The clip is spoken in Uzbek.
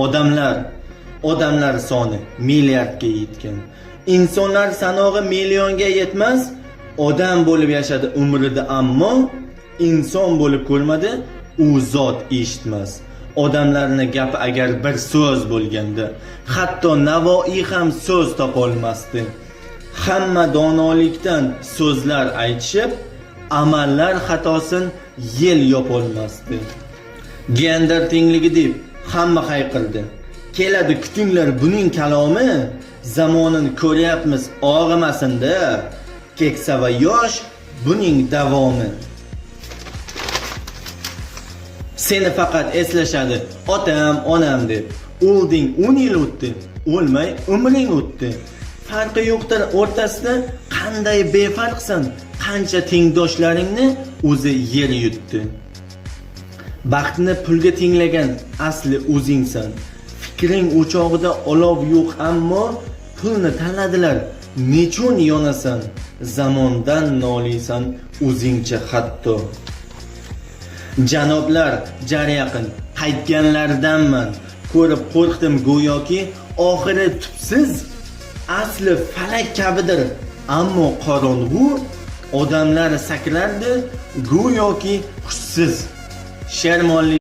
Odamlar, odamlar soni milliardga yetgan. Insonlar sanog'i millionga yetmas, odam bo'lib yashadi umrida, ammo inson bo'lib ko'rmadi u zot eshitmas. Odamlarni gapi agar bir so'z bo'lganda, hatto Navoiy ham so'z topolmasdi. Hamma donolikdan so'zlar aytishib, amallar xatosin yel yopolmasdi. Gender tengligi deb hamma hayqirdi. Keladi, kutinglar buning kalomi, zamonini ko'ryapmiz og'imasin-da. Keksa va yosh buning davomi. Seni faqat eslashadi otam, onam deb. O'lding 10 yil o'tdi, o'lmay umring o'tdi. Farqi yo'qdir o'rtasida, qanday befarqsan, qancha tengdoshlaringni o'zi yer yutdi. Baxtni pulga tenglagan asli o'zingsan. Fikring o'chog'ida olov yo'q, ammo pulni tanladilar. Nechun yonasan? Zamondan noliysan o'zingcha hatto. Janoblar, jar yaqin qaytganlardanman. Ko'rib qo'rqdim, go'yoki oxiri tubsiz, asli falak kabidir, ammo qorong'u odamlar sakrardi go'yoki hushsiz. Shermonli.